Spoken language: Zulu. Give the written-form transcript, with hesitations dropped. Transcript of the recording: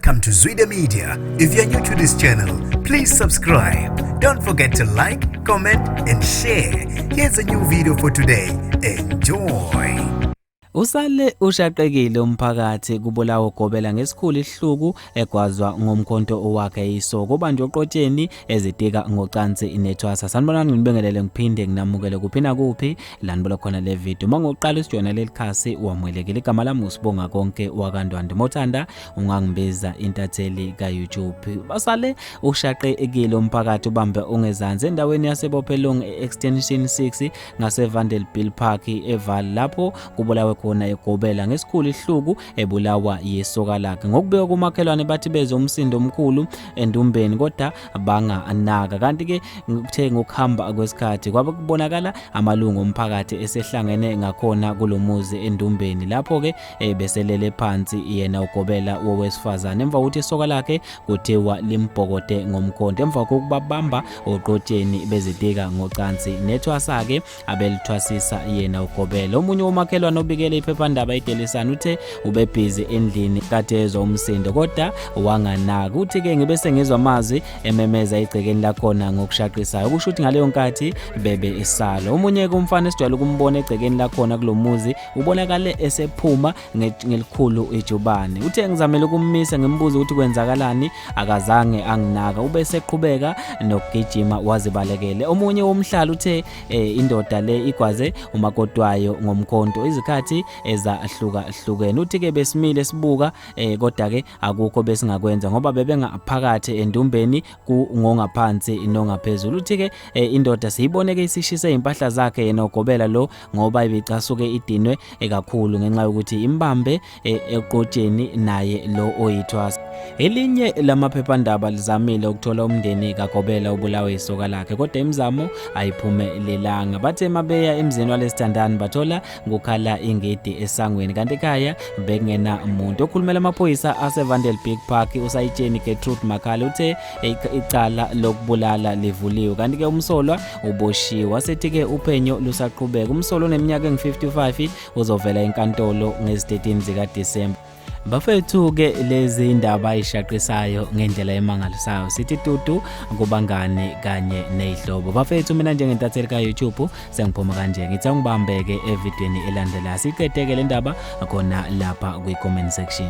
Welcome to Zwida Media. If you're new to this channel, please subscribe. Don't forget to like, comment, and share. Here's a new video for today. Enjoy. Usale ushaqekile umphakathi kubulawa ugobela ngesikhulu isihluku egwazwa ngomkhonto owakhe isoko obanjwe oqotsheni ezitika ngocansi nethwasa. Sanibonani, nginibingelele ngiphinde nginamukele kuphi nakuphi la nibola khona le video. Uma ngokuqala usijoyina leli khasi, wamukelekile. Igama lami uSibonga Konke wakaNdwandwe, mothanda ungangibiza intatheli ka-YouTube. Basale ushaqekile umphakathi ubambe ungezansi endaweni yaseBophelong e-Extension 6 ngaseVanderbijl Park eVaal, lapho kubulawe khona igobela ngesikhulu isihluku ebulawa yisoka lakhe. Ngokubika kumakhelwane, bathi bezwe umsindo omkhulu endumbeni kodwa banganaka, kanti-ke kuthe ngokuhamba kwesikhathi kwabe kubonakala amalungu omphakathi esehlangene ngakhona kulo muzi endumbeni, lapho-ke beselele phansi yena ugobela wowesifazane emva kokuthi isoka lakhe kuthiwa limbhokode ngomkhonto emva kokubabamba oqotsheni bezitika ngocansi nethwasa-ke abelithwasisa yena ugobela. Omunye womakhelwane obikele iphephandaba iDaily Sun uthe ubebhizi endlini kade ezwa umsindo kodwa wanganaka. Uthi-ke, "Ngibe sengizwa amazwi ememeza egcekeni lakhona ngokushaqisayo," kusho ukuthi ngaleyo nkathi bebe esala. Omunye-ke umfana esijwayele ukumbona egcekeni lakhona kulo muzi ubonakale esephuma ngelikhulu ijubane. Uthe, "Ngizamele ukummisa ngimbuza ukuthi kwenzakalani, akazange anginaka, ube seqhubeka nokugijima wazibalekele." Omunye womhlali uthe indoda le igwaze umakoti wayo ngomkhonto izikhathi ezahlukahlukene. Uthi-ke, "Besimile sibuka, kodwa-ke akukho besingakwenza ngoba bebengaphakathi endumbeni kungongaphansi nongaphezulu." Uthi-ke indoda siyibone-ke isishise impahla zakhe yena ugobela lo ngoba ibicasuke idinwe kakhulu ngenxa yokuthi imbambe eqotsheni naye lo oyithwasa. Elinye lamaphephandaba lizamile ukuthola umndeni kagobela ubulawe isoka lakhe kodwa imizamo ayiphumelelanga. Bathe mabeya emzini walesithandani bathola kukhala ingidi esangweni, kanti ekhaya bekungena muntu. Okhulumela amaphoyisa aseVanderbijl Park, usayitsheni Gertrude Makhale, uthe icala lokubulala livuliwe, kanti-ke umsolwa uboshiwe, wasethi-ke uphenyo lusaqhubeka. Umsolwa oneminyaka engu-55 uzovela enkantolo ngezi-13 zikaDisemba. Bafethu-ke, lezi indaba eyishaqisayo ngendlela emangalisayo. Sithi tutu kubangani kanye ney'hlobo. Bafethu, mina njengentatheli ka-YouTube sengiphuma kanje, ngithi angibambeke evidweni elandelayo, siqedeke le ndaba khona lapha kwi-comment section.